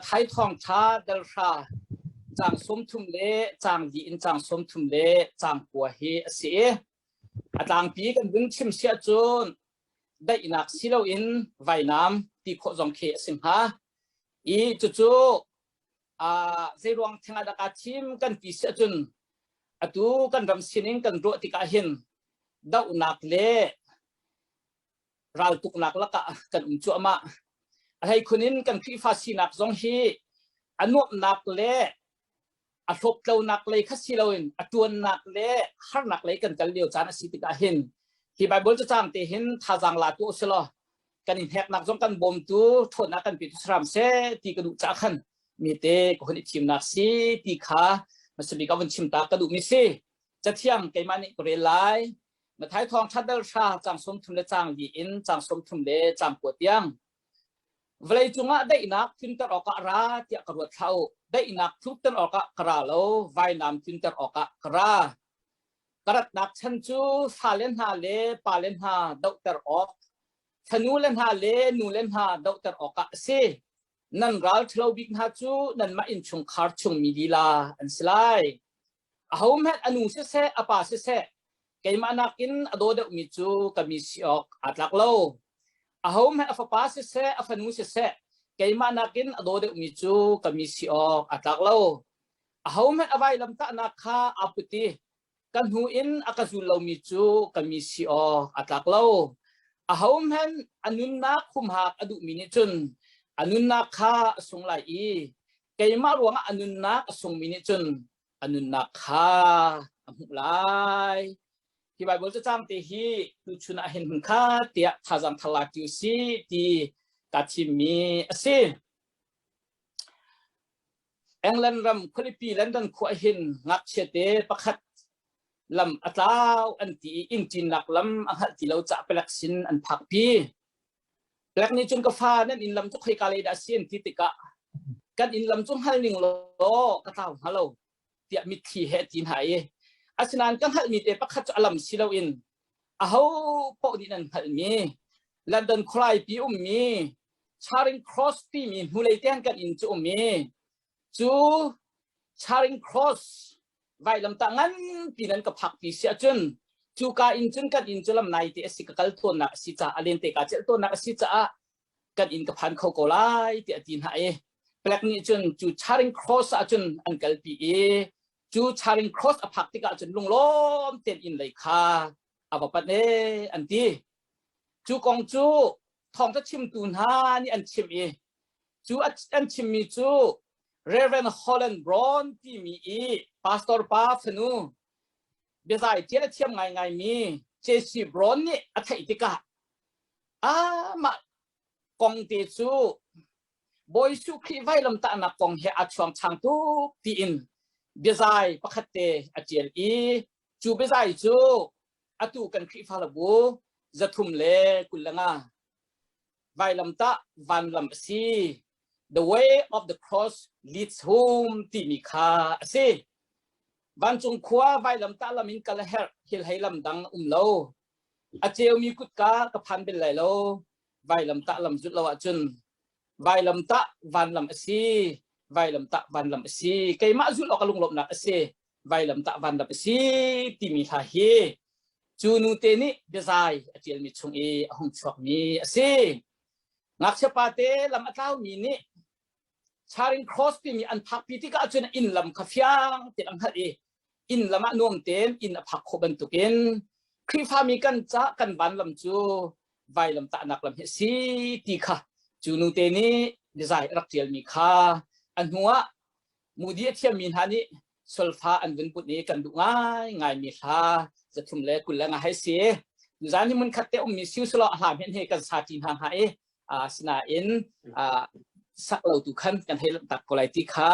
Matthai thawngṭha dal hra caang 30 le caang li in caang 30 le caang kua hi a si i a tlangpi kan vun chim siah cun daihnak si loin vainam ti khawh zong khi a si hnga. I cucu zeiruang theng ah dah kaa thim kan ti si ahcun atu kan ram sining kan ruah tikah hin dohnak le raltuknak lakah kan um cuahmah. A hleikhun in kan Khrihfa sinak zong hi a nuamhnak le a hlawptlonak lei kha si loin a ṭuannak le harnak lei kan kal lio caan a si tikah hin hi Bible cacang te hin thazaang la tu usilaw kan i hneknak zong kan bawmtu ṭhawnnak kan petu hram seh ti ka duh caah khan mi te ka hun i thimnak si ti kha hmasabik ah vun chim ta ka duhmi si. Cathiang keimah nih ka rel lai. Matthai thawngṭha dal hra caang 30 le caang li in caang 30 le caang kua tiang. Vawlei cungah daihnak tlunter awkah ra tiah ka ruat hlah u. Daihnak tlukter awkah ka ra lo, vainam tlunter awkah ka ra. Ka ratnak chan cu fale hna le pale hna dohter awk, fanule hna le nule hna dohter awkah a si. Nan ral ṭhalo bik hna cu nanmah innchungkhar chungmi lila an si lai. Ahohmanh a nu siseh, a pa siseh, keimah nakin a daw deuhmi cu ka mi si awk aa tlak lo. Ahohmanh a fapa siseh, a fanu siseh, keimah nakin a daw deuhmi cu ka mi si awk aa tlak lo. Ahohmanh a vailamtahnak kha aa put i ka hnu in a ka zul lomi cu ka mi si awk aa tlak lo. Ahohmanh a nunnak humhak a duhmi nih cun a nunnak kha a sung lai i keimah ruangah a nunnak a sungmi nih cun a nunnak kha a hmuh lai. Hi Baibal cacang te hi tuchun ah hin hmun kha tiah thazaang thar lak ti usih ti kaa thimmi a si. England ram khualipi London khua hin ngakchia te pakhat lam a tlau an ti i inn ṭinnak lam a hngalh ti lo cah palek sin an phakpi. Palek nih cun ka fa nan inn lam cu khoika lei dah a si an ti tikah kan inn lam cu hngal ning law ka tlau hnga lo tiah mitthli he a ti hna i asinain ka hngalhmi te pakhat cu a lam si loin aho paoh nih nan hngalhmi London khualaipi ummi Charing Cross timi hnulei te kan inn cu um i cu Charing Cross vailamtah nganpi nan ka phakpi si ahcun cuka inn cun kan inn cu lam nai te a si ka kal tawnnak a si caah a lente kaa celh tawnnak a si caah kan inn ka phan kho ko lai tiah a ti hna i Black nih cun cu Charing Cross ah cun an kalpi i cu Charing Cross a phak tikah cun lunglawm tein inn lei kha a va panh ee an ti. Cu kong cu thawngtha chimtu hna nih an chim i cu an chimmi cu Reverend Holland Brown timi i pastor pa fanu biazai tial a thiam ngaingaimi J.C. Brown nih a theih tikah amah kong te cu Bawi Jesuh Khrih vailamtahnak kong he aa chuangchang tuk tiin biazai pakhat te a ṭial i cu biazai cu atu kan Khrihfabu 325 vailamtah vanlam a si. The way of the cross leads home timi kha a si. Vancung khua vailamtah lam in kal a herh, hilhei lam dang um lo. A ceumi kutka ka phan bel lai lo. Vailamtah lam zulh lo ahcun vailamtah vanlam a si. Vailamtah vanlam a si. Keimah zulh awk a lunglawmhnak a si. Vailamtah vanlam a si timi hla hi cu nu te nih biazai a ṭialmi chung i a hung chuakmi a si. Ngakchia pa te lam a tlaumi nih Charing Cross timi an phakpi tikah cun inn lam kha fiang tein an hngalh i inn lam ah nuam tein inn a phak khawh bantukin Khrihfami kan ca kan van lam cu vailam tahnak lam hi a si ti kha cu nu te nih biazai a rak ṭialmi kha a hnu ah Moody a thiammi hna nih solfa an vun put i kan duh ngaingaimi hla 325 hei si. Tuzaan hi hmunkhat te ummi siu selaw a hla hmenh hi kan sa ṭi hna hnga i asinain sak lo tu khan kan hei langhter ko lai ti kha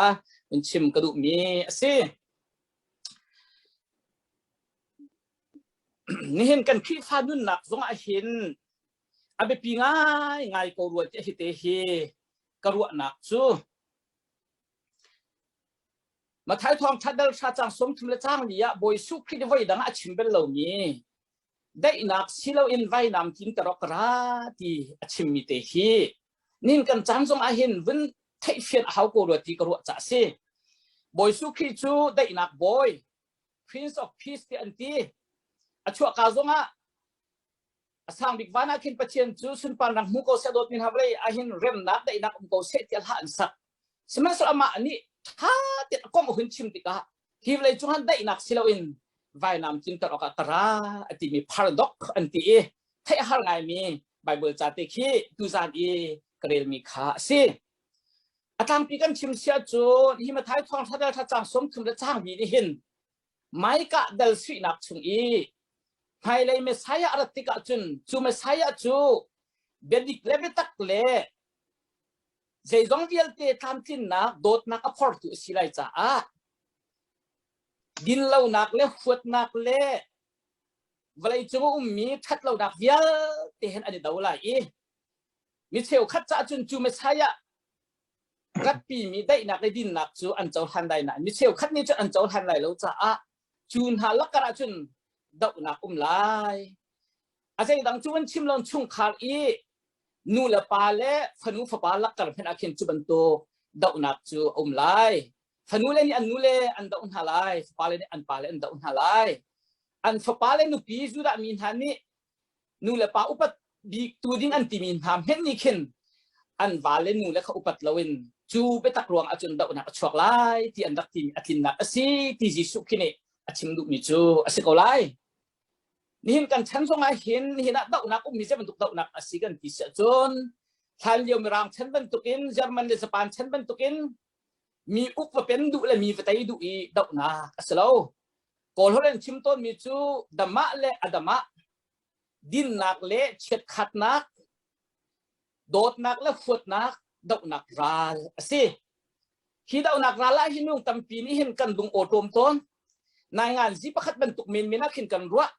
vun chim ka duhmi a si. Nihin kan Khrihfa nunnak zong ah hin a biapi ngaingai ko rua ti hi te hi ka ruahnak cu Matthai thawngṭha dal hra caang 30 le caang li ah Bawi Jesuh Khrih voi dang ah a chim bal lomi daihnak si loin vainam tin ka rak ra ti a chimmi te hi nin kan caan zong ah hin vun Theihfian a hau ko rua ti ka ruah ca a si. Bawi Su Khrih cu daihnak bawi, Prince of Peace ti an ti. A chuahka zongah a sang bik van ah khin Pathian cu sunparnak hmu ko seh dawtmi hna vawlei ahhin remnak daihnak um ko seh tiah hla an sak. Sihmanhsehlaw amah nih ṭha tein a kong a hun chim tikah hi vawlei cung han daihnak si loin vainam tlinter awkah ka ra a timi paradox an ti i theih a har ngaimi Bible ca te khi tuzan i ka relmi kha a si. A tlangpi kan chim sia cun hi Mathai thawngṭha dal ṭha cang 30 le cang bi nih hin Maikah dal suihnak chung i hmailei Messiah a rat tikah cun cu Messiah cu biadik le biatak le zeizong vialte tlamtlinnak dawtnak a phortu a si lai caah dinlonak le huatnak le vawlei cung a ummi ṭhatlonak vialte hen an i do lai i mi cheukhat caah cun cu Messiah ratpimi daihnak le dinnak cu an cohlan lai nain mi cheukhat nih cun an cohlan lai lo caah cu hna lakar ah cun dohnak um lai. A zeidang cu an chim lo chungkhar i nu le pa le fanu fapa lakar hmanh ah khin cu bantuk dohnak cu a um lai. Fanu le nih an nu le an doh hna lai, fapa le nih an pa le an doh hna lai. An fapa le nupi Judah mi hna nih nu le pa upat bik tu ding an timi hna hmenh nih khin an va le nu le kha upat loin cu biatak ruang ahcun dohnak a chuak lai ti an rak timi a tlinnak a si ti Jesuh khi nih a chim duhmi cu a si ko lai. Nihin kan chan zong ah hin nihin ah dohnak ummi zei bantuk dohnak a si kan ti si ahcun hlan lio Mirang chan bantukin German le Japan chan bantukin mi uk va pen duh le mi va tei duh i dohnak a si lo. Kawl holh an chim tawnmi cu damah le adamah dinnak le chiatkhatnak dawtnak le huatnak dohnak ral a si. Hi dohnak ral ah hin nung tampi nih hin kan lung awṭawm tawn. Naingan zi pakhat bantuk menmen ah khin kan ruah.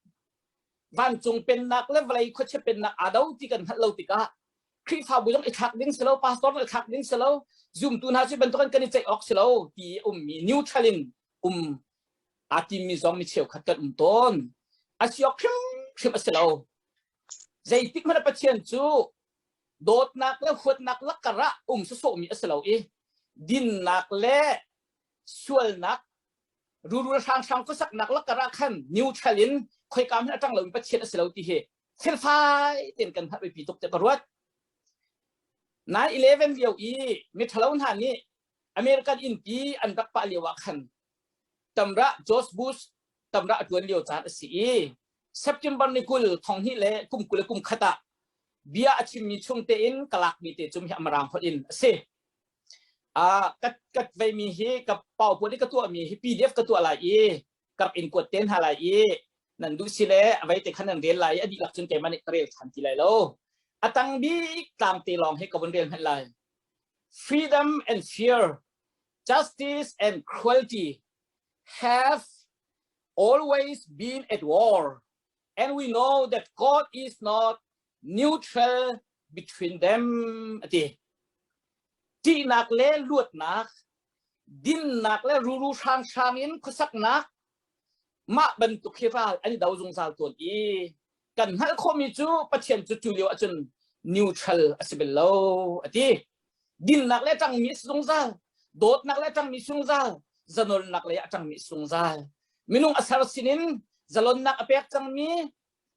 Vancung pennak le vawlei khuachia pennak aa do ti kan hngalh lo tikah Khrihfabu zong i thlak ding si lo, pastor zong i thlak ding si lo, zumtu hna cu bantukin kan i ceih awk si lo ti ummi neutral in um aa timmi zong mi cheukhat kan um tawn. A si awk hrimhrim a si lo. Zeitik hmanh ah Pathian cu dawtnak le huatnak lakar ah um sawsawhmi a si lo i dinnak le sualnak rurul hranghrang khuasaknak lakar ah khan neutral in khoika hmanh a ṭang lomi Pathian a si lo ti hi felfai tein kan hngalh biapi tuk tiah ka ruat. 9/11 lio i miṭhalo hna nih American innpi an rak pah lio ah khan tamrah George Bush tamrah a ṭuan lio caan a si i September ni 20 thong hnih le kum 20 le kum khat ah bia a chimmi chung tein ka lakmi te cum hi Amarang holh in a si. Ka ka veimi hi ka PowerPoint i ka tuahmi hi PDF ka tuah lai i ka rak in kuat te hna lai i nan duh si le a vei te khan nan rel lai i a dihlak cun keimah nih ka rel ṭhan ti lai lo. A tang bik tlang te lawng hi ka vun rel hmanh lai. Freedom and fear, justice and cruelty have always been at war and we know that God is not neutral between them a ti. Ṭihnak le luatnak, dinnak le ruru hranghrang in khuasaknak mah bantuk hi ral an i do zungzal tawn i kan hngalh khawhmi cu Pathian cu cu lio ahcun neutral a si bal lo a ti. Dinnak le ṭangmi a si zungzal, dawtnak le ṭangmi zungzal, zanolnak lei a ṭangmi zungzal. Minung a ser sinin zalonnak a pek cangmi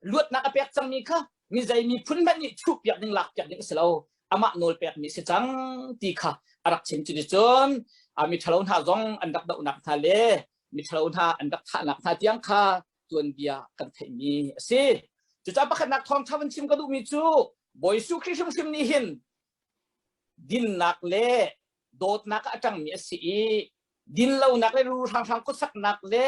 luatnak a pek cangmi kha mi zei miphun hmanh nih chuhpiak ding lakpiak ding a si lo amah nawl pekmi si cang ti kha a rak chim. Cuticun mi ṭhalo hna zong an rak dohnak hna le mi ṭhalo hna an rak thahnak hna tiang kha tuanbia kan theihmi a si. Cucaah pakhatnak thawngṭha van chim ka duhmi cu Bawi Jesuh Khrih hrimhrim nih hin dinnak le dawtnak ah a ṭangmi a si i dinlonak le rulhranghrang khuasaknak le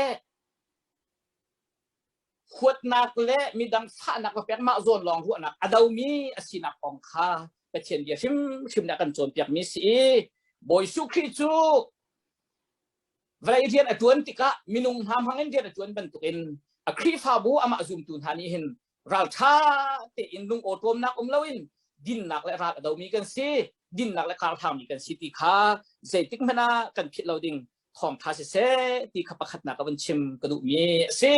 huatnak le midang fahnak va pek mah zawn lawng ruahnak a domi a sinak kong kha Pathian bia hrimhrim nih a kan cawnpiakmi si i Bawi Jesuh Khrih cu vawlei rian a ṭuan tikah minung hna hmang in rian a ṭuan bantukin a Khrihfabu amah zumtu hna nih hin ralṭha tein lungawṭawmnak um loin dinnak le ral a domi kan si, dinnak le karhlangmi kan si ti kha zeitik hmanh ah kan philh lo ding thawngṭha siseh ti kha pakhatnak ka vun chim ka duhmi a si.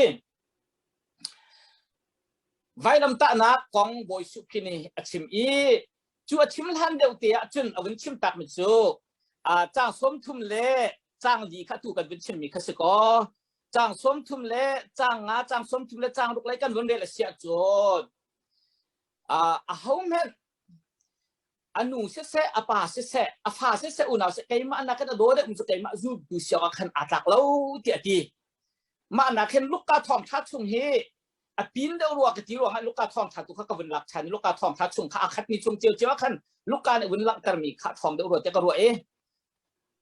Vailamtahnak kong Bawi Jesuh Khrih nih a chim i cu a chim hlan deuh te ah cun a vun chim takmi cu. Caang 30 le caang li kha tu kan vun chimmi kha si kaw caang 30 le caang nga caang 30 le caang ruk lei kan vun rel a si ahcun ahohmanh a nu siseh a pa siseh a fa siseh unau siseh keimah nakin a daw deuh cu keimah zultu si awk ah khan aa tlak lo tiah a ti. Mah nak hin Luka thawngṭha chung hi a pin deuh rua ka ti ruangah Luka thawngṭha tu kha ka vun lak ṭhan i Luka thawngṭha chung kha aa khatmi chung ciocio ah khan Luka nih vun langhtermi kha thawng deuh rua tiah ka ruah i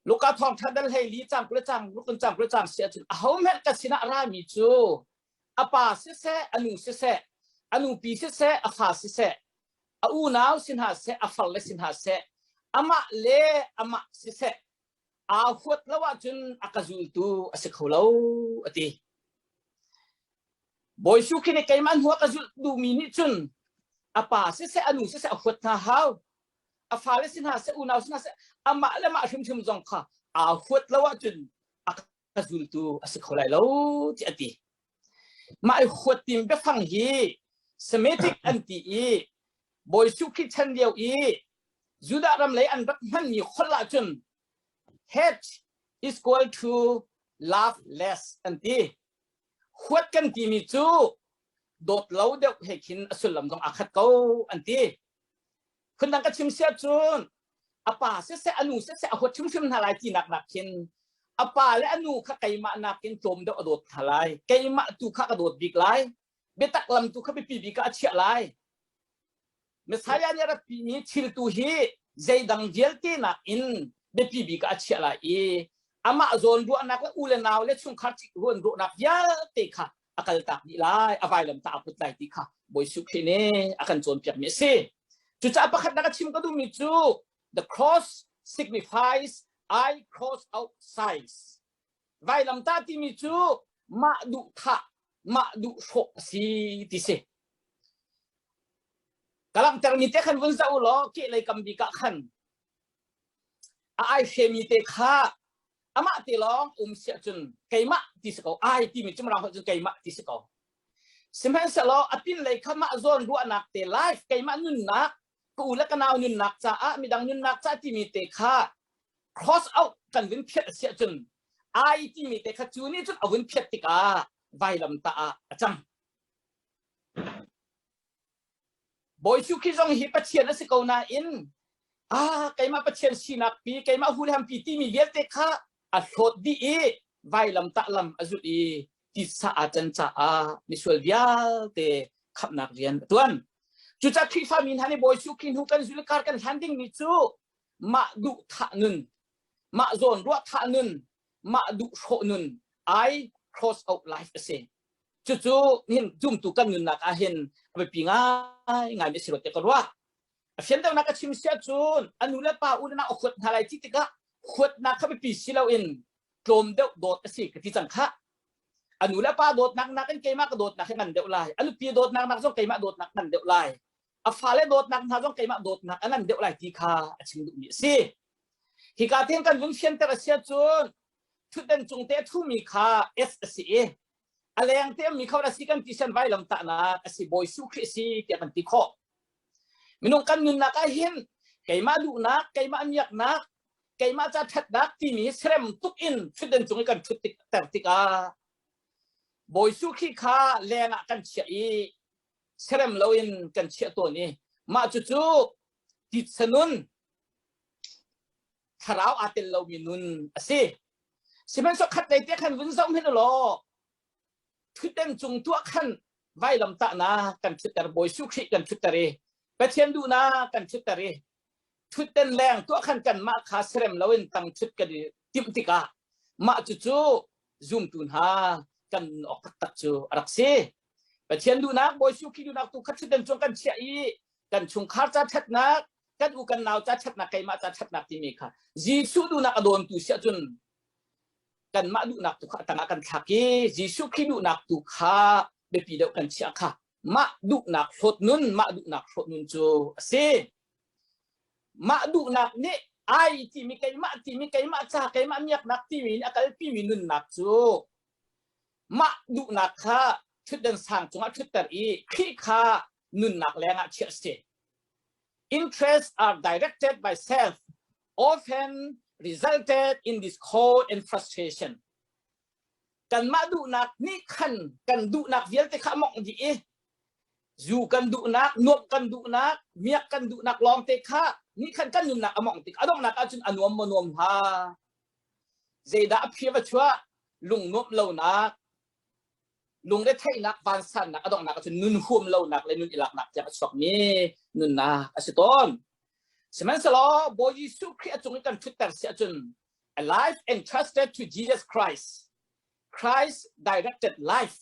Luka thawngṭha dal hlei li cang kule cang rukun cang kule cang si ahcun ahohmanh ka sinah a rami cu a pa siseh a nu siseh a nupi siseh a fa siseh a unau si hna seh a farle si hna seh amah le amah siseh aa huat lo ahcun a ka zultu a si kho lo a ti. Bawi Su khi nih keimah hnu a ka zulh duhmi nih cun a pa siseh a nu siseh a huat hna hau. A fale si hna seh unau si hna seh amah le mah hrimhrim zong kha aa huat lo ahcun a ka zultu a si kho lai lo ti a ti. Mah i huat tim biafang hi Semitic an ti i Bawi Su Khrih chan lio i Judah ram lei an rak hmanmi holh ahcun hate is equal to love less an ti. Huat kan timi cu dawt lo deuh he khin a sullam zong aa khat ko an ti. Phundang ka chim siah cun a pa siseh a nu siseh a huat hrimhrim hna lai tinak nak khin a pa le a nu kha keimah nakin tlawm deuh a dawt hna lai. Keimah tu kha ka dawt bik lai. Biatak lam tu kha biapi bik ah a chiah lai. Messiah nih a ratpimi thil tu hi zeidang vialte nakin biapi bik ah a chiah lai i amah zawn ruahnak le u le nau le chungkhar ruan ruahnak vialte kha a kaltak dih lai, a vailam ta a put lai ti kha Bawi Jesuh Khrih nih a kan cawnpiakmi a si. Cucaah pakhatnak a chim ka duhmi cu the cross signifies I cross out size. Vailamtah timi cu mah duh thah, mah duh hrawh a si ti si. Ka langhtermi te khan vun zoh u law kehlei kam bik ah khan a ai hremi te kha amah te lawng um siah cun keimah ti si ko ai timi cu mirang holh cun keimah ti si ko sihmanhsehlaw a pinlei kha mah zawn ruahnak te life keimah nunnak ka u le ka nau nunnak caah midang nunnak caah timi te kha cross out kan vun phiat a siah cun ai timi te kha cu nih cun a vun phiat tikah vailam tah ah a cang Bawi Jesuh Khrih zong hi Pathian a si ko nain ah keimah Pathian sinak pi keimah hulham pi timi vialte kha a hlawt dih i vailam tah lam a zulh i titsa aa can caah misual vialte khamhnak rian a tuan. Cucaah Khrihfa mi hna nih Bawi Jesuh Khrih hnu kan zul kar kan hlan dingmi cu mah duh thah nun, mah zawn ruah thah nun, mah duh hrawh nun, I cross out life a si. Cucu nihin zumtu kan nunnak ah hin a biapi ngaingai mi a si rua tiah ka ruah. A fian deuhnak ka chim si ahcun a nu le pa u le nau a huat hna lai ti tikah huatnak kha biapi si loin tlawm deuh dawt a si ka ti cang khah. A nu le pa dawtnak nakin keimah ka dawtnak hi ngan deuh lai. A nupi dawtnak nak zong keimah dawtnak ngan deuh lai. A fale dawtnak hna zong keimah dawtnak a ngan deuh lai ti kha a chim duhmi a si. Hika tin kan vun fianter a si ahcun thutden cung te a thumi kha S a si i a leng te mi kho a si kan ti sian vailam tahnak a si Bawi Jesuh Khrih a si tiah kan ti khawh. Minung kan nunnak ah hin keimah duhnak, keimah miaknak, keimah ca ṭhatnak timi serem tuk in thutden cung i kan ṭhut tik ter tikah Bawi Jesuh Khrih kha leng ah kan chiah i serem loin kan chiah tawn i mah cucu titsa nun thlarau aa tel lomi nun a si. Sihmanhsehlaw khat lei te khan vun zoh hmanh law thutden cung tuah khan vailam tahnak kan thutter Bawi Jesuh Khrih kan thutter i Pathian duhnak kan thutter i thutden leng tuah khan kanmah kha serem loin tang thut kan i timh tikah mah cucu zumtu hna kan awk taktak cu a rak si. Pathian duhnak Bawi Jesuh Khrih duhnak tu kha thutden cung kan chiah i kan chungkhar ca ṭhatnak kan u kan nau ca ṭhatnak keimah ca ṭhatnak timi kha Jesuh duhnak a dawntu siah cun kanmah duhnak tu kha a tangah kan thlak i Jesuh Khrih duhnak tu kha biapi deuh kan chiah kha mah duhnak hlawt nun mah duhnak hlawt nun cu a si. Mah duhnak nih ai timi keimah timi keimah ca keimah miaknak timi nih a kalpimi nunnak cu mah duhnak kha ṭhutdan sang cungah ṭhutter i Khrih kha nunnak lengah chiah a si. Interests are directed by self, often resulted in discord and frustration. Kanmah duhnak nih khan kan duhnak vialte kha a mawngh dih i zu kan duhnak, nuamh kan duhnak, miak kan duhnak lawngte kha nih khan kan nunnak a mawngh tik a donghnak ahcun a nuam maw nuam hlah. Zeidah a phi va chuah? Lung nuamh lonak, lungretheihnak vansannak a donghnak ahcun nun huam lonak le nun i laknak tiang a chuakmi nunnak a si tawn. Sihmanhsehlaw Bawi Jesuh Khrih a cung i kan ṭhutter si ahcun a life entrusted to Jesus Christ, Christ directed life,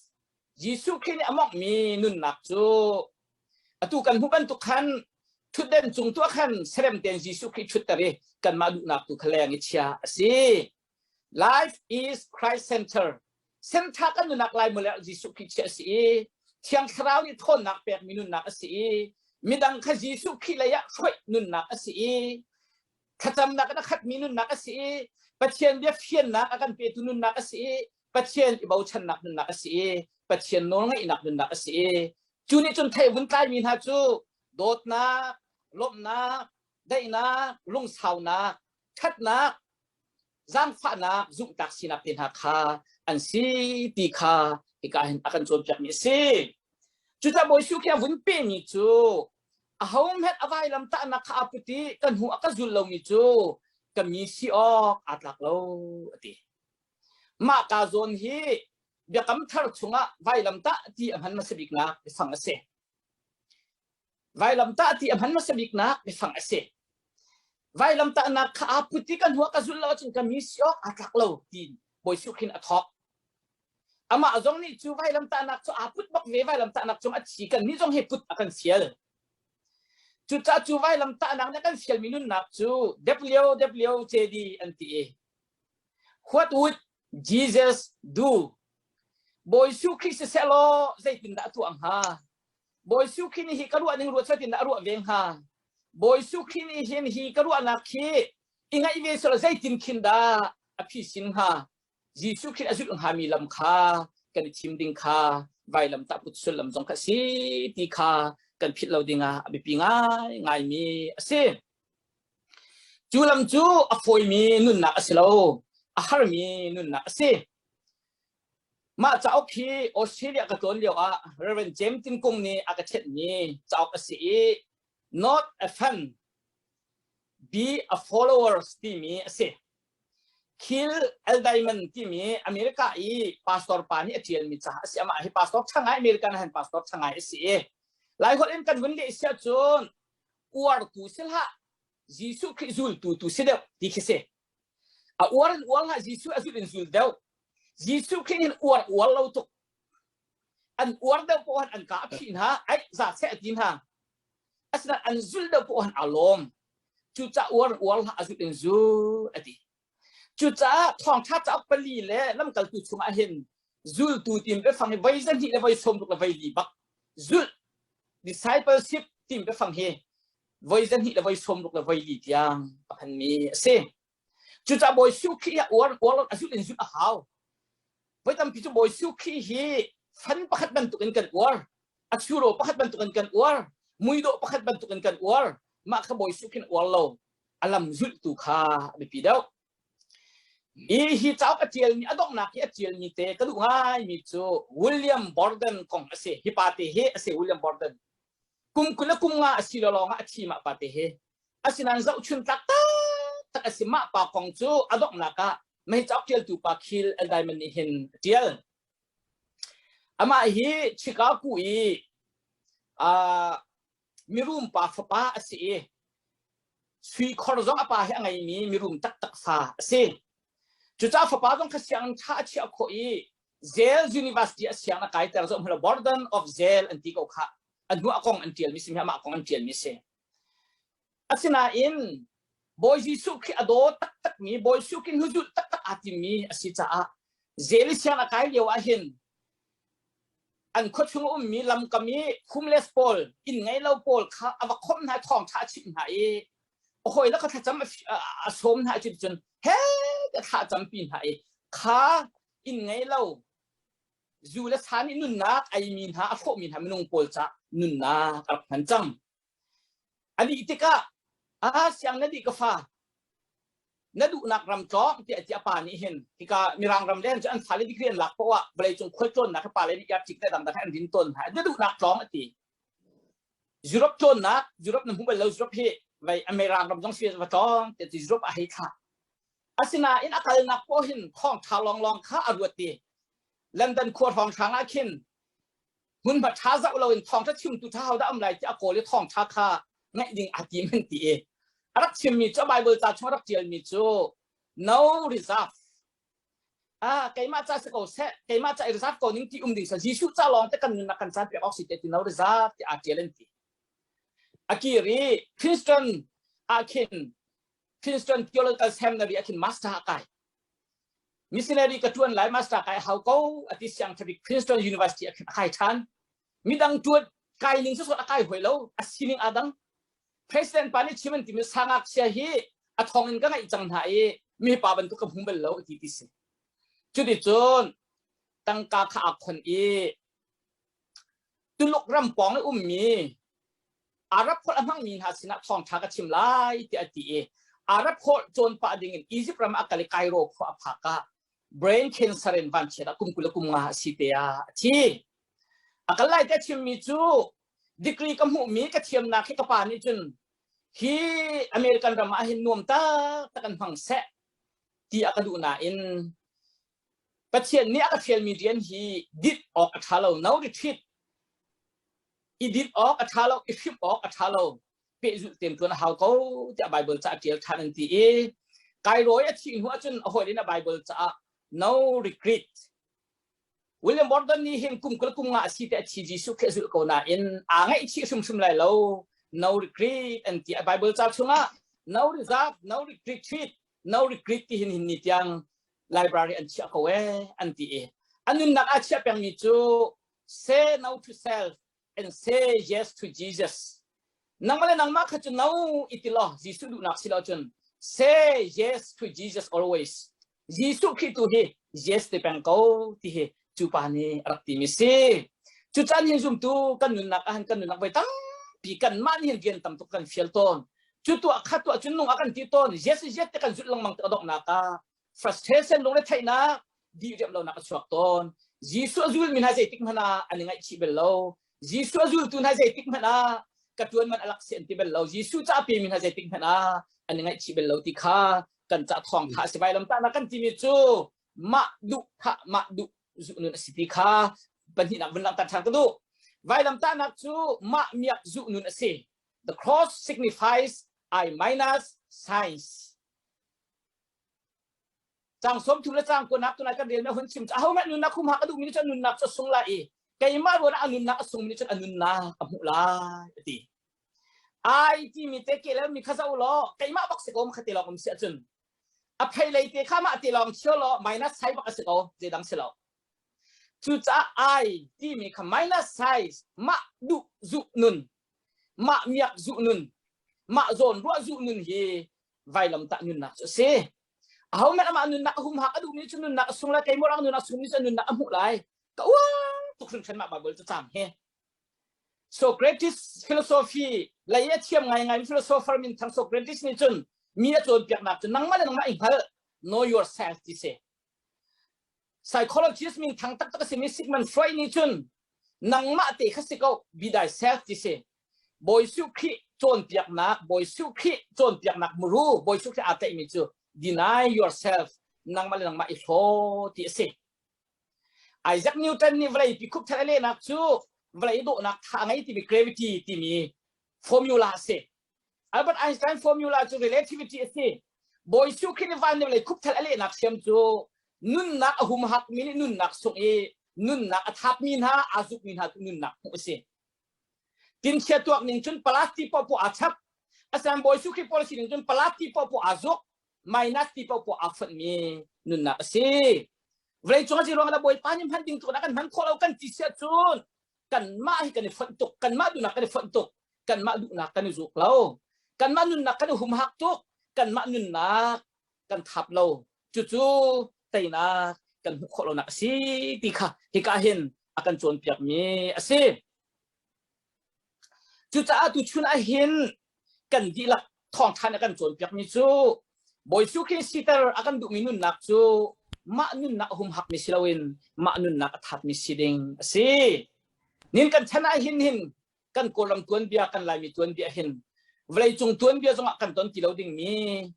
Jesuh Khrih nih a mawnghmi nunnak cu atu kan hmuh bantuk khan ṭhutden cung tuah khan serem tein Jesuh Khrih ṭhutter i kanmah duhnak tu kha leng i chia a si. Life is Christ center. Sentha kan nunnak lai mule Jesuh Khrih chiah a si i Thiang Thlarau nih thawnnak pekmi nunnak a si i midang kha Jesuh Khrih lei ah hruai nunnak a si i thlacamnak in a khatmi nunnak a si i Pathian bia fiannak a kan petu nunnak a si i Pathian i bochannak nunnak a si i Pathian nawlngaihnak nunnak a si i cu nih cun thei vun tlaimi hna cu dawtnak, lawmhnak, daihnak, lungsaunak, ṭhatnak, zaangfahnak, zumhtlak sinak te hna kha an si ti kha hika hin a kan cawnpiakmi a si. Cucaah Bawi Jesuh khi a vun pemi cu ahohmanh a vailam tahnak kha aa put i kan hnu a ka zul lomi cu ka mi si awk aa tlak lo a ti. Mah ka zawn hi biakam thar chungah vailamtah ti a hman hmasa biknak biafang a si. Vailamtah ti a hman hmasa biknak biafang a si. Vailamtahnak kha aa put i kan hua ka zulh lo ahcun ka mi si awk aa tlak lo ti Bawi Jesuh khin a thawk. Amah zong nih cu vailamtahnak cu aa put bak ve vailamtahnak cung a thi kan nih zong hi put a kan fial. Cucaah cu vailamtahnak nih a kan fialmi nunnak cu WWJD an ti i What would Jesus do? Bawi Jesuh Khrih siseh law zeitindah a tuah hnga? Bawi Jesuh Khrih nih hi ka ruah ning ruat zeitindah a ruah ve hnga? Bawi Jesuh Khrih nih hin hi ka ruahnak hi i ngaih ve selaw zeitin khin dah a phisin hnga? Jesuh Khrih a zulh hngami lam kha kan i thim ding kha vailam tah put sullam zong kha si ti kha kan philh lo dingah a biapi ngai ngaimi a si. Cu lam cu a fawimi nunnak a si lo, a harmi nunnak a si. Mah cauk hi Australia ka tlawn lio ah Reverend James Tin Kung nih a ka ṭhenhmi cauk a si i Not a Fan, Be a Followers timi a si. Khil L. Diamond timi America i pastor pa nih a ṭialmi ca a si. Amah hi pastor ṭha ngai, American han pastor ṭha ngai a si i Laiholh in kan vun leh siah cun uartu si hlah Jesuh Khrih zultu tu si deuh ti khi si. A uar in uar hlah Jesuh a zul in zul deuh. Jesuh Khrih hin uar uar lo tuk. An uar deuh poh an ka a phih hna, ai za seh a ti hna. Asinain an zul deuh poh an aa lawm. Cucaah uar in uar hlah a zul in zul a ti. Cucaah thawngṭha cauk pali le lamkaltu chungah hin zultu tim biafang hi voi zahnih le voi sawmruk le voi li bak zulh discipleship tim biafang hi voi zahnih le voi sawmruk le voi li tiang a phanmi a si. Cucaah Bawi Jesuh Khrih hi uar uar a zulh in zulh a hau. Voi tampi cu Bawi Jesuh Khrih hi fan pakhat bantukin kan uar, a churo pakhat bantukin kan uar, muidawh pakhat bantukin kan uar. Mah kha Bawi Jesuh khin uar lo. A lam zulhtu kha a biapi deuh. Hi hi cauk a ṭialmi a donghnak i a ṭialmi te ka duh ngaimi cu William Borden kong a si. Hi pa te hi a si William Borden. Kum 20 le kum nga a si lawng ah a thi mah pa te hi. Asinain zohchun tlak taktak a si. Mah pa kong cu a donghnak ah mei cauk ṭialtu pa Khil L. Diamond nih hin a ṭial. Amah hi Chicago i uh, mirum pa fapa a si i sui khor zong a pa hi a ngeimi mirum taktak fa a si. Cucaah fapa zong kha sianginn ṭha a chiah khawh i Yale University a siang a kaiter zong hmelo Borden of Yale an ti ko kha a hnu a kong an ṭialmi si amah kong an ṭialmi si. Asinain Bawi Jesuh Khrih a daw taktakmi Bawi Jesuh Khrih hnuzulh taktak aa timmi a si caah Yale siang a kai lio ah hin an khuachung a ummi lamkam i homeless pawl inn ngei lo pawl kha a va khawmh hna thawngṭha a chimh hna i a hawile kha thlacam a sawm hna cu cun he a thla campi hna i kha inn ngei lo zu le sa nih nunnak eimi hna a hrawhmi hna minung pawl ca nunnak a rak hman cang a dih tikah a siang na dih ka fa. Na duhnak ram tlawng tiah ti a pa nih hin hika Mirang ram len cu an fale degree an lak poah ah vawleicung khualtlawnnak hi pale nih yarcik le dangdang an rin tawn hna. Na duhnak tlawng a ti. Europe tlawnnak Europe na hmu bal lo Europe hi vai Mirang ram zong si va tlawng tiah ti Europe a hei thlah. Asinain a kalnak poah hin thawngtha lawnglawng kha a ruat ti. London khua hrawnghrang ah khin hmunhma ṭha zoh loin thawngṭha chimtu ṭha hodah um lai ti a kawl i thawngṭha kha ngaih ding aa tim an ti i a rak chimmi cu Bible ca chung a rak ṭialmi cu no reserve ah keimah ca si ko seh keimah ca i reserve ko ning ti um ding sa Jesuh ca lawng te kan nunnak kan caan pek awk si te ti no reserve ti aa ṭial an ti a kir i Princeton ah khin Princeton Theological Seminary ah khin master a kai Missionary ka ṭuan lai master kai hau ko a ti siang ṭhabik Princeton University a kai ṭhan. Midang ṭuan kai ning sawsawt a kai hoi lo a sining aa dang. President pa nih chim an timi sangakchia hi a thong in ka ngaih cang hna i mi pa bantuk ka hmu bal lo ti ti si. Cuticun tangka kha aa khon i Tuluk ram pawng i ummi Arab holh a hmangmi hna sinah thawngṭha ka chim lai tiah a ti i Arab holh cawn pah dingin Egypt ram ah kal i Cairo khua a phak ah brain cancer in vanchiat ah kum 20 le kum nga a si te ah a thi. A kal lai te a chimmi cu degree ka hmuhmi ka thiamnak hi ka pa nih cun hi American ram ah hin nuam taktak kan hmang seh ti a ka duh nain Pathian nih a ka fialmi rian hi dit awk a ṭha lo no retreat i dit awk a ṭha lo i hrimh awk a ṭha lo pehzulh tein ṭuan a hau ko tiah Bible ca a ṭial ṭhan an ti i Cairo i a thih hnu ahcun a hawile in a Bible caah no regret William Borden nih hin kum 20 kum nga a si te a thi Jesuh khi a zulh ko nain aa ngaihchih hrimhrim lai lo no regret an ti a Bible ca chungah no reserve no retreat no regret ti hin hin ni tiang library an chiah ko ee an ti i a nunnak a chiah pengmi cu say no to self and say yes to Jesus nangmah le nangmah kha cu no i ti law Jesuh duhnak si lo cun say yes to Jesus always Jesuh Khrih tu hi yes ti peng ko ti hi cu pa nih a rak timi si cu caan hin zumtu kan nunnak ah kan nunnak voi tampi kanmah nih hin rian tam tuk kan fial tawn cu tuah kha tuah cun nung a kan ti tawn yes yes te kan zulh lengmang te donghnak ah frustration lungretheihnak diriam lonak a chuak tawn Jesuh a zulmi hna zeitik hmanh ah an i ngaihchih bal lo Jesuh a zultu hna zeitik hmanh ah ka tuan man a lak si an ti bal lo Jesuh ca a pemi hna zeitik hmanh ah an i ngaihchih bal lo ti kha kan ca thawng kha a si vailam tahnak kan timi cu mah duh kha mah duh zuh nun a si ti kha pahnihnak vun langhter ṭhan ka duh vailam tahnak cu mah miak zuh nun a si the cross signifies I minus science Cang 30 le cang kunak tunai kan rel na hun chim aho hmanh nunnak humhak a duhmi nih cun nunnak cu a sung lai i keimah ruan ah a nunnak a sungmi nih cun a nunnak a hmuh lai a ti. Ai timi te ke le mi kha zoh law keimah bak si ko kha te lawng um si ahcun a phei lei te kha mah te lawng chio law minus sign bak a si ko zeidang si lo. Cucaah ai timi kha minus size mah duh zuh nun mah miak zuh nun mah zawn ruah zuh nun hi vailamtah nunnak cu a si. Ahohmanh amah nunnak a humhak a duhmi cu nunnak a sung lai, keimah rang nunnak a sungmi cu nunnak a hmuh lai. Ka uang tuk hringhran mah Bible cacang hi. Socrates philosophy lei a thiam ngaingai philosopher minthang Socrates nih cun mi a cawnpiaknak cu nangmah le nangmah i hngalh know yourself ti si. Psychologist minthang taktak a simi Sigmund Freud nih cun nangmah te kha si ko be thyself ti si. Bawi Jesuh Khrih cawnpiaknak Bawi Jesuh Khrih cawnpiaknak muru Bawi Jesuh Khrih aa tlaihmi cu deny yourself nangmah le nangmah i hlaw ti a si. Isaac Newton nih vawlei pi khupthal a lehnak cu vawlei dawhnak tha a ngei timi gravity timi formula a si. Albert Einstein formula cu relativity a si. Bawi Jesuh Khrih nih van le vawlei khupthal a lehnak siam cu nunnak a humhakmi nih nunnak sung i nunnak a thapmi hna aa zukmi hna cu nunnak hmuh a si. Tinchia tuak ning cun palas ti poah aa chap. Asinain Bawi Jesuh Khrih policy ning cun palas ti poah aa zuk, minus ti poah aa fonhmi nunnak a si. Vawleicung a si ruangah Bawipa nih hman ding tuk kan hman khawh lo kan ti siah cun kanmah hi kan i fonh tuk, kanmah duhnak kan i fonh tuk, kanmah duhnak kan i zuk lo, kanmah nunnak kan i humhak tuk, kanmah nunnak kan thap lo. Cucu teinak kan hmuh khawh lonak a si ti kha hika hin a kan cawnpiakmi a si. Cucaah tuchun ah hin kan dihlak thawngṭha nih a kan cawnpiakmi cu Bawi Jesuh Khrih siter a kan duhmi nunnak cu mah nunnak a humhakmi si loin mah nunnak a thapmi si ding a si. Nin kan chan ah hin hin kan Kawlram tuanbia kan Laimi tuanbia hin vawleicung tuanbia zongah kan ton ti lo dingmi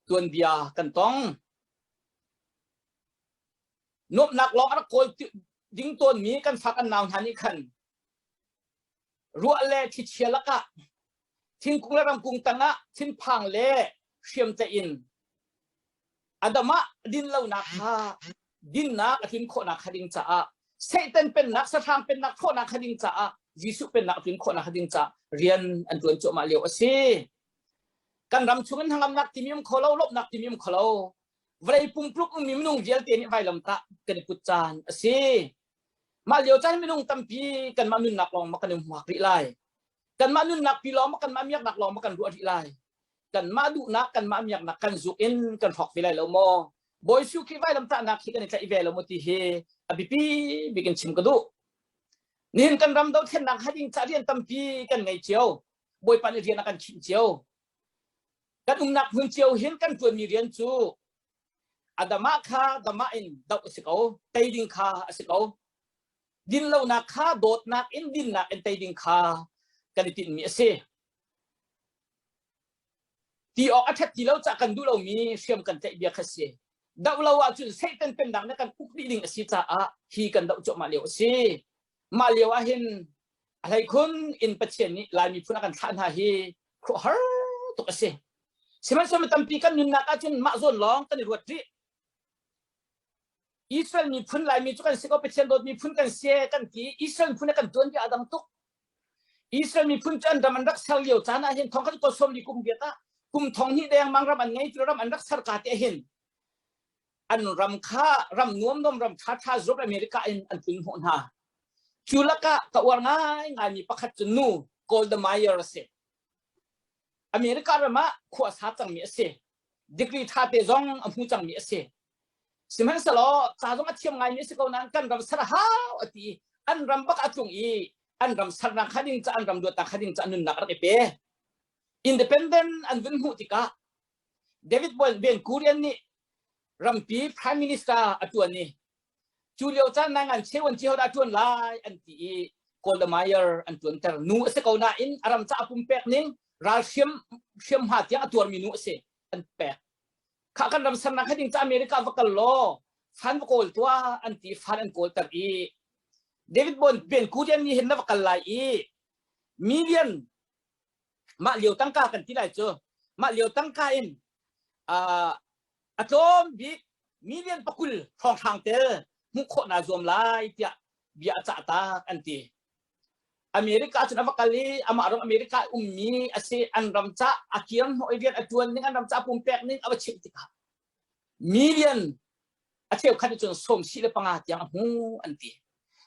tuanbia kan tong. Nuamhnak lawng a rak kawl ding tawnmi kan fa kan nau hna nih khan ruah le thlichia lakah thingkung le ramkung tangah thinphang le hriamtlaih in Adam ah dinlonak kha dinnak a tlun khawhnak kha ding caah Satan pennak sahrang pennak khawhnak kha ding caah Jesuh pennak a tlun khawhnak kha ding caah rian an tuan cuahmah lio a si. Kan ram chung in hnangamnak timi um kho lo, lawmhnak timi um kho lo. Vawlei pumpluk ummi minung vialte nih vailam tah kan i put caan a si. Mah lio caan minung tampi kanmah nunnak lawng ma kan i hmuak rih lai. Kanmah nunnak pi lawng ma kanmah miaknak lawng ma kan ruah rih lai. Kanmah duhnak, kanmah miaknak kan zuk in kan hrawk ve lai lo maw? Bawi Jesuh Khrih vailam tahnak hi kan i tlaih ve lo maw ti hi a biapi bik in chim ka duh. Nihin kan ram dothlennak hading ca rian tampi kan ngei cio. Bawipa nih rian a kan khinh cio. Kan umnak hmun cio hin kan ṭuanmi rian cu a damah kha damah in doh a si ko tei ding kha a si ko dinlonak kha dawtnak in dinnak in tei ding kha kan i tinhmi a si ti awk a ṭhat ti lo cah kan duh lomi hriam kan tlaih bia kha si doh lo ahcun Satan pennak na kan uk dih ding a si caah hi kan doh cuahmah lio a si mah lio ah hin a hleikhun in Pathian nih Lai miphun a kan thlah hna hi khuahar tuk a si Sihmanhsehlaw mi tampi kan nunnak ahcun mah zawn lawng kan i ruat rih. Israel miphun Laimi cu kan si ko Pathian dawt miphun kan si kan ti. Israel miphun kan tuan bia a dang tuk. Israel miphun cu an ram an rak ser lio caan ah hin thong khat ko sawm li kum viat ah kum thong hnih deng mang ram an ngei tu ram an rak ser ka te hin an ram kha ram nuam nuam ram tha tha Europe America in an tlun hnawh hna. Cu lakah ka uar ngai ngai mi pakhat cu nu Golda Meir a si. America ram ah khua a sa cangmi a si. Degree ṭha te zong a hmu cangmi a si. Sihmanhsehlaw ca zong a thiam ngaimi a si ko nain kan ram ser a hau a ti. An ram bak a tlung i an ram sernak kha ding ca an ram luatnak kha ding ca nunnak a rak i pe. Independent an vun hmuh tikah David Ben Gurion nih rampi prime minister a ṭuan i Cu lio caan nai ngan cheu an ci hodah ṭuan lai an ti i Golda Meir an ṭuanter. Nu a si ko nain a ram caah pumpek ning ral hriam hriamhma tiang a tuarmi nu a si an pek. Kha kan ram sernak he ding ca America va kal law fan va kawl tuah an ti fan an kawlter i David Bon Ben Gurion nih hin na va kal lai i million mah lio tangka kan ti lai cu mah lio tangka in uh, a tlawm bik million pakul hrawnghrang tel hmuh khawh naa zuam lai tiah bia a cah tak an ti. America cun a va kal i amah ram America ummi a si an ram ca a kiang hnawh i rian a ṭuan ning an ram ca pumpek ning a va chimh tikah million a cheukhat cun sawm si le panga tiang a hmu an ti.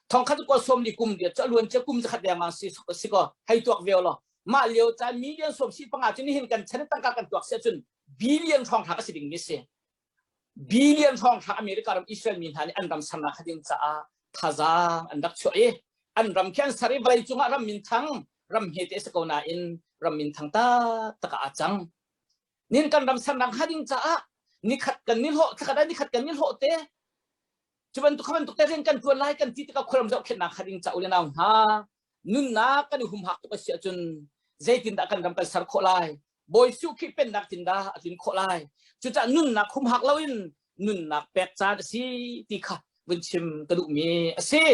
Thongkhat ko sawm li kum dia cu a luan cia kum zakhat dengmang si si ko hei tuak ve law mah lio caan million sawm si panga cu nihin kan chan tangka kan tuak si ahcun billion hrawnghrang a si ding mi si. Billion hrawnghrang America ram Israel mi hna nih an ram sernak ding caah thazaang an rak chuah i an ram khi an ser i vawlei cungah ram minthang ram hmete a si ko nain ram minthang taktak ah aa cang. Nin kan ram sernak hnga ding caah nikhat kan ni hlawh thlakhat ah nikhat kan ni hlawh te cu bantuk kha bantuk te rian kan tuan lai kan ti tikah khuaram zohkhenhnak kha ding ca u le nau hna nunnak kan i humhak tuk a si ahcun zeitindah kan ram kan ser khawh lai Bawi Jesuh Khrih pennak tindah a tlun khawh lai cucaah nunnak humhak loin nunnak pek caan a si ti kha vun chim ka duhmi a si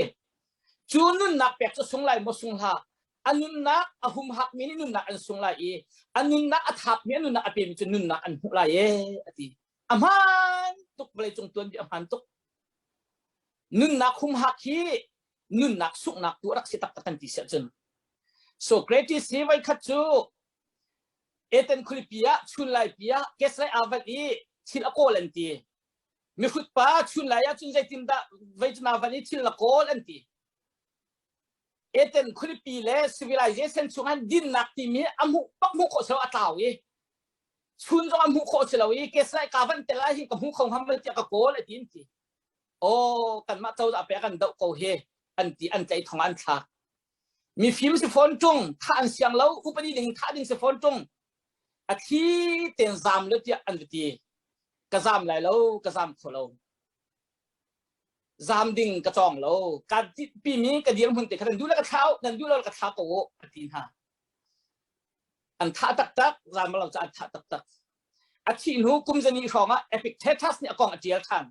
cu nunnak pek cu sung lai maw sung hlah a nunnak a humhak mi nih nunnak an sung lai i a nunnak a thap mi a nunnak a pemi cu nunnak an hmuh lai e a ti a hmaan tuk vawlei cung tuan bi a hmaan tuk nunnak humhak hi nunnak sunghnak tu a rak si taktak kan ti siah cun Socrates hi voikhat cu Athens khualipi ah chunlaipi ah keslai aa vat i thil a kawl an ti. Mihrut pa chunlai ah cun zeitindah vei cu naa van i thil na kawl an ti. Athens khualipi le civilization chungah dinnak timi a hmuh bak hmuh khawh si lo a tlau i chun zong a hmuh khawh si lo i keslai ka van tel ah hin ka hmu kho ngam tiah ka kawl a ti an ti. Aw kanmah cozah pe kan doh ko hi an ti an tlaih thong an thlak. Mifim si fawn ṭung, thah an siang lo, upadi ding thah ding si fawn ṭung. A thli ten zaam lo tiah an va ti. Ka zam lai lo, ka zam kho lo. Zam ding ka cawng lo. Ka pimi ka dirhmun te kha nan duh le ka thlau, nan duh lo ka thla ko u, a ti hna. An thah taktak, zam lo ca an thah taktak. A thih hnu kum zani hrawng ah Epictetus nih a kong a ṭial ṭhan.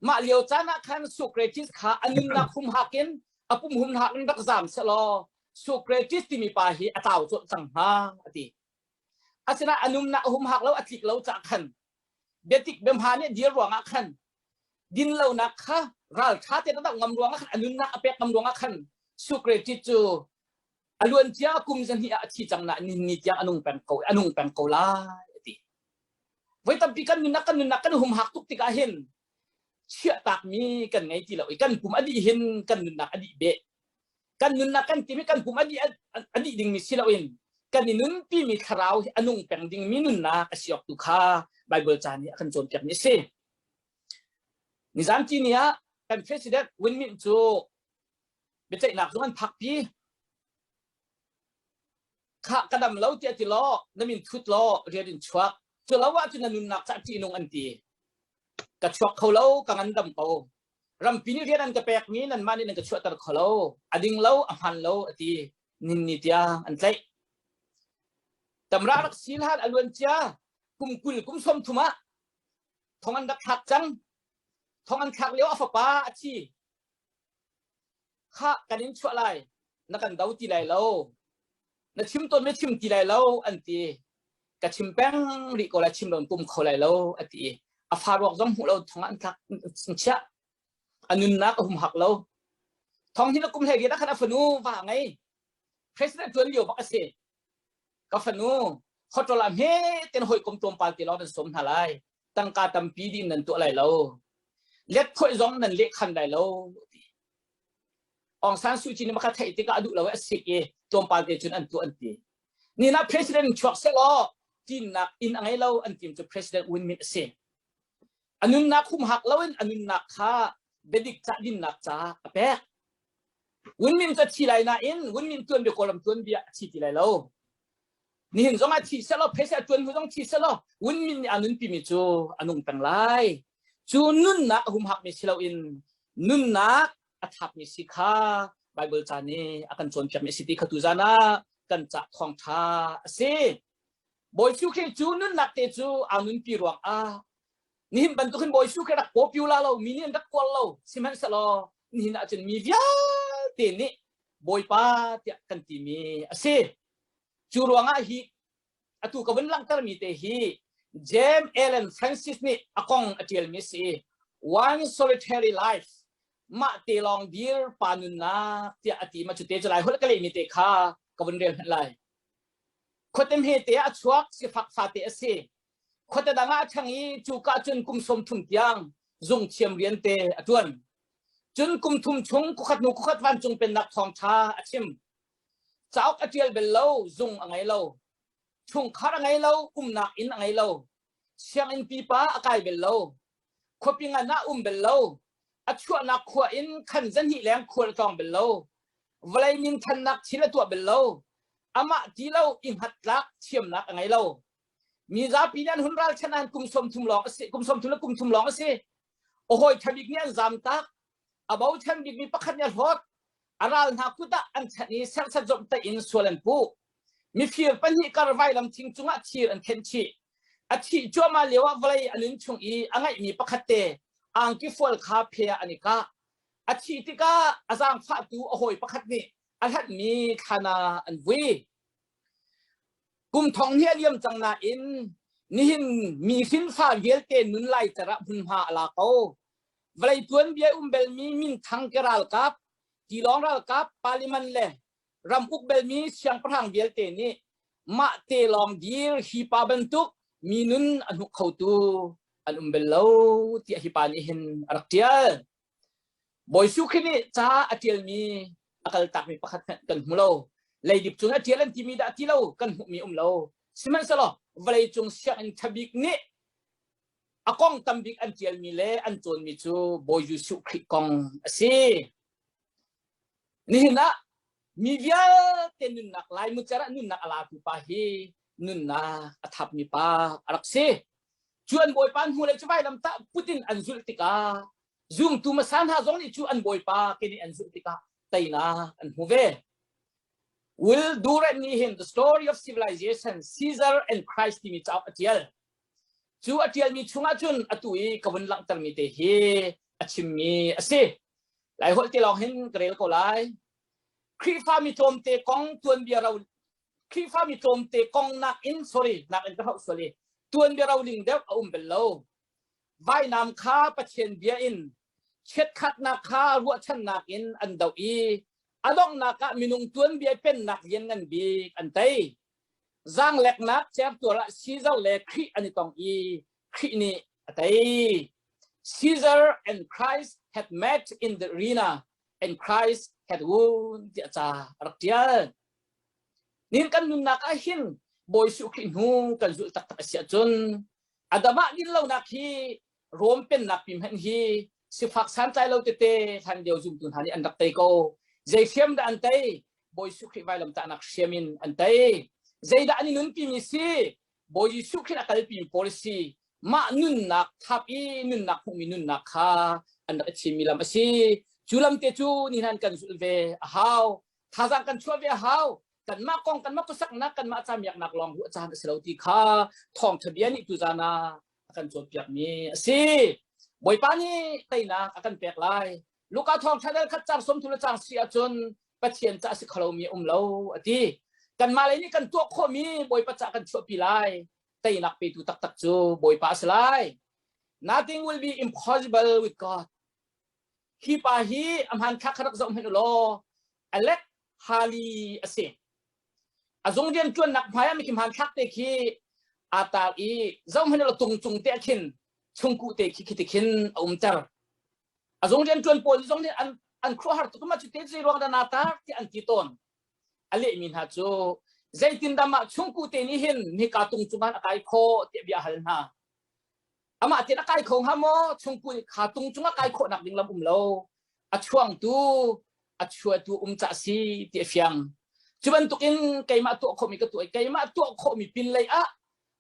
Mah lio caan ah khan Socrates kha a nunnak humhak in a pum humhak in rak zam sehlaw Socrates timi pa hi a tlau colh cang hnga a ti. Asinain a nunnak a humhak lo a tlik lo cah khan biatik biahma nih dir ruangah khan dinlonak kha ralṭha tein a doh ngam ruangah khan a nunnak a pek ngam ruangah khan Socrates cu a luancia kum zahnih ah a thi cang na ni ni tiang a nung peng ko a nung peng ko lai a ti. Voi tampi kan nunnak kan nunnak kan humhak tuk tikah hin chiahtakmi kan ngei ti lo i kan pum a dih hin kan nunnak a dih beh. Kan nunnak kan timi kan pum a dih a dih dingmi si loin kan i nunpimi thlarau hi a nung peng dingmi nunnak a si awk tu kha Bible ca nih a kan cawnpiakmi a si. Nizan ti ni ah kan president Win Myint cu biaceihnak zung an phakpi. Khah ka dam lo tiah ti law na min thut law rian in chuak. Cu lo ahcun na nunnak cah ṭihnung an ti. Ka chuak kho lo, ka ngandam ko. Rampi nih rian an ka pekmi nanmah nih nan ka chuahter kho lo. A ding lo, a hmaan lo a ti. Nin ni tiang an tlaih. Tamra rak sil hal a luan cia kum 20 kum 30 ah thong an rak thlak cang. Thong an thlak lio a fapa a thi. Khah kan in chuah lai na kan do ti lai lo na chim tawn mi chim ti lai lo an ti ka chim peng rih ko lai chim lo pum kho lai lo a ti a fa ruak zong hmuh lo thong an tlak chiah a nunnak a humhak lo thong hin a kum hlei rian ah khan a fanu va ngei president tuan lio bak a si ka fanu hotel ah hme ten hawikom tlawmpal te lawng nan sawm hna lai tangka tampi din nan tuah lai lo let khoi zong nan leh khan lai lo ti Aung San Suu Kyi nih maka theih tikah a duh lo i a sik i tlawmpal te cun an tuah an ti nina president chuak selaw tinnak inn a ngei lo an tim cu president Win Myint a si a nunnak humhak loin a nunnak kha biadik ca dinnak ca a pek Win Myint cu a thi lai nain Win Myint tuanbia Kawlram tuanbia a thi ti lai lo Nihin zong ah thi selaw phaisa tuan hnu zong thi selaw Win Myint nih a nunpimi cu a nung peng lai. Cu nunnak a humhakmi si loin nunnak a thapmi si kha Bible ca nih a kan cawnpiakmi a si ti kha tuzan ah kan cah thawngṭha a si. Bawi Jesuh Khrih cu nunnak te cu aa nunpi ruangah nihin bantukin Bawi Jesuh Khrih rak popular lo mi nih an rak kawl lo sihmanhsehlaw nihin ahcun mi vialte nih Bawipa tiah kan timi a si. Cu ruangah hi atu ka vun langhtermi te hi James Allen Francis nih a kong a ṭialmi a si. One Solitary Life mah te lawng dir pa nunnak tiah a ti ma cu te cu lai holh ka lehmi te kha ka vun rel hmanh lai. Khuate hme te ah a chuak sifak fate a si. Khuate dang ah a ṭhang i cuka cun kum 30 tiang zung thiam rian te a ṭuan. Cun kum thum chung kukhat hnu kukhat vancung pennak thawngṭha a chim. Cauk a ṭial bel lo, zung a ngei lo. Chungkhar a ngei lo, umnak inn a ngei lo. Sianginn pipa a kai bel lo. Khuapi ngan ah um bel lo. A chuahnak khua in khan zahnih leng khual a tlawng bel lo. Vawlei minthannak thil a tuah bel lo. Amah ti lo i hngatlak thiamnak a ngei lo. Mi zapi nih an hun ralchanh ah kum 30 lawng a si, kum 30 le kum thum lawng a si. A hawi ṭha bik nih an zam tak. A bochan bikmi pakhat nih a hlawt. A ral hna kut ah an chanh i serhsat zawmhtaih in sual an puh. Mifir pahnih kar vailam thing cungah thir an khenh chih. A thih cuahmah lioah vawlei a nun chung i a ngeihmi pakhat te angki fual kha phe ah an i kah. A thih tikah a zaangfahtu a hawi pakhat nih a hlanhmi thlan ah an vui. Kum thong hnih a liam cang nain nihin mi hrinfa vialte nun lai cer ah hmunhma a la ko. Vawlei tuanbia um belmi minthang ke ralkap, tilawng ralkap, parliament le ram uk belmi siangpahrang vialte nih mah te lawng dir hi pa bantuk mi nun a hnuk khotu an um bel lo tiah hi pa nih hin a rak ṭial. Bawi Su Khrih nih ca a ṭialmi a kaltakmi pakhat hmanh kan hmu lo. Leidip cung a ṭial an timi dah ti lo kan hmuhmi um lo. Sihmanhsehlaw vawleicung sianginn ṭha bik nih a kong tam bik an ṭialmi le an cawnmi cu Bawi Jesuh Khrih kong a si. Nihin ah mi vialte nunnak laimucer ah nunnak a latu pa hi nunnak a thapmi pa a rak si. Cu an bawipa hnulei cu vailamtah put in an zulh tikah zumtu hmasa hna zong nih cu an bawipa ke nih an zulh tikah teinak an hmu ve. Will Durant nih hin The Story of Civilization, Caesar and Christ timi cauk a tial. Cu a tialmi chungah cun atu i ka vun langhtermi te hi a chimmi a si. Lai holh te lawng hin ka rel ko lai. Khrihfami tlawmte kong tuanbia ro Khrihfami tlawmte kong nakin sorry nakin ka hauh sual i tuanbia roling deuh a um bel lo. Vainam kha Pathian bia in chiatkhatnak kha ruahchannak in an doh i a donghnak ah minung tuanbia pennak lianngan bik an tei. Zaangleknak certual ah Caesar le Khrih an i tong i Khrih nih a tei. Caesar and Christ had met in the arena and Christ had won tiah ca a rak ṭial. Nin kan nunnak ah hin Bawi Jesuh Khrih hnu kan zulh taktak a si ahcun Adam ah dinlonak hi Rom pennak pi hmanh hi sifak santlai lo tete hlan lio zumtu hna nih an rak tei ko. Zei hriam dah an tei? Bawi Jesuh Khrih vailamtahnak hriam in an tei. Zeidah an i nunpimi si? Bawi Jesuh Khrih a kalpimi policy mah nunnak thap i nunnak hmuhmi nunnak kha an rak i thimmi lam a si. Cu lam te cu nihin kan zulh ve a hau. Thazaang kan chuah ve a hau. Kanmah kong, kanmah khuasaknak, kanmah camiaknak lawng ruah caan a si lo ti kha thawngṭha bia nih tuzaan ah a kan cawnpiakmi a si. Bawipa nih teinak a kan pek lai. Luka thawngṭha dal khat cang 30 le cang si ahcun Pathian ca a si kholomi a um lo a ti. Kanmah lei nih kan tuah khawhmi Bawipa ca kan chuahpi lai. Teinak petu taktak cu Bawipa a si lai. Nothing will be impossible with God. Hi pa hi a hmanthlak kha rak zoh hmanh u law Alec Hali a si. A zung rian ṭuannak hmai ah mikhi hmanthlak te khi aa tar i zohhmanh u law tung cung te ah khin chungkuh te khi khi ti khin a umter. A zung rian ṭuan pawl zong nih an an khuahar tuk ma cu te zei ruang dah naa tar tiah an ti tawn. A lehmi hna cu zeitindah mah chungkuh te nih hin hika tung cungah a kai khawh tiah bia a hal hna. Amah tin a kai kho hnga maw? Chungkuh nih kha tung cungah kai khawhnak ding lam um lo. A chuangtu a chuatu um ca si ti a fiang. Cu bantukin keimah tuah khawhmi ka tuah i keimah tuah khawhmi pin lei ah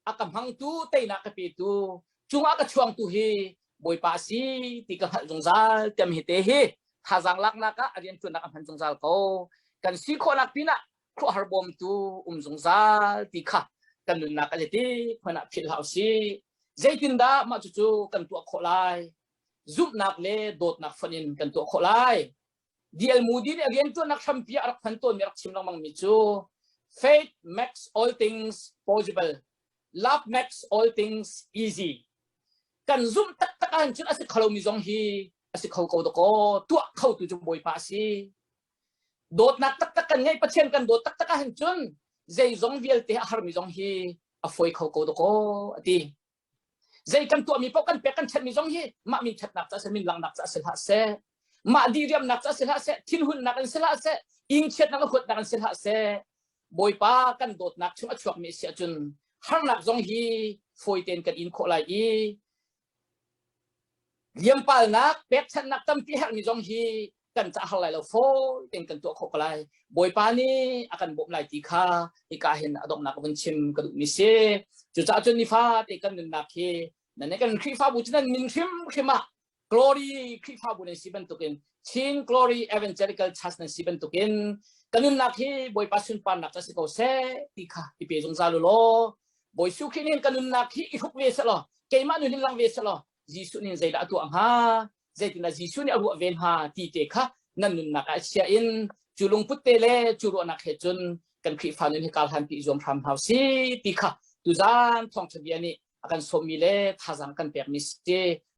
a ka hmangtu teinak ka petu cungah ka chuangtu hi Bawipa a si ti ka hngalh zungzal tiam hi te hi thazaang laknak ah a rianṭuannak a hman zungzal ko. Kan si khawhnak pinah khuahar bawmtu um zungzal ti kha kan nunnak a ti hmanh ah philh hlah usih. Zeitindah mah cucu kan tuah khawh lai? Zumhnak le dawtnak fonh in kan tuah khawh lai. D.L. Moody nih a rianṭuannak hrampi ah a rak hman tawnmi a rak chim lengmangmi cu faith makes all things possible. Love makes all things easy. Kan zumh taktak ahcun cun a si kho lomi zong hi a si kho ko dakaw tuah khotu cu Bawipa a si. Dawtnak taktak kan ngeih Pathian kan dawt taktak ahhin cun zeizong vialte a harmi zong hi a fawi kho ko dakaw a ti. Zei kan tuahmi paoh kan pek kan chanhmi zong hi mah min ṭhatnak ca si min langhnak ca si hlah seh mah diriamnak ca si hlah seh thinhunnak in si hlah seh ingchiatnak le huatnak in si hlah seh Bawipa kan dawtnak chung a chuakmi a si ahcun harnak zong hi fawi tein kan in khawh lai i liampalnak pekchanhnak tampi herhmi zong hi kan cah har lai lo fawi tein kan tuah khawh ko lai Bawipa nih a kan bawmh lai ti kha hika hin a donghnak vun chim ka duhmi si cucaah cun nifate kan nunnak hi nan kan Khrihfabu cu nan min hrimhrim ah Glory Khrihfabu nan si bantukin Chin Glory Evangelical Church nan si bantukin kan nunnak hi Bawipa sunparnak ca si ko seh ti kha i pe zungzal u law Bawi Jesuh Khrih nih kan nunnak hi i hruk ve seh law keimah nun hin lang ve seh law Jesuh nih zeidah a tuah hnga zeitindah Jesuh nih a ruah ve hnga ti te kha nan nunnak ah chia in cu lungput te le cu ruahnak he cun kan Khrihfa nun hi kar hlan pi zuam hram hau si ti kha tuzan thawngtha bia nih a kan sawmmi le thazaang kan pekmi si.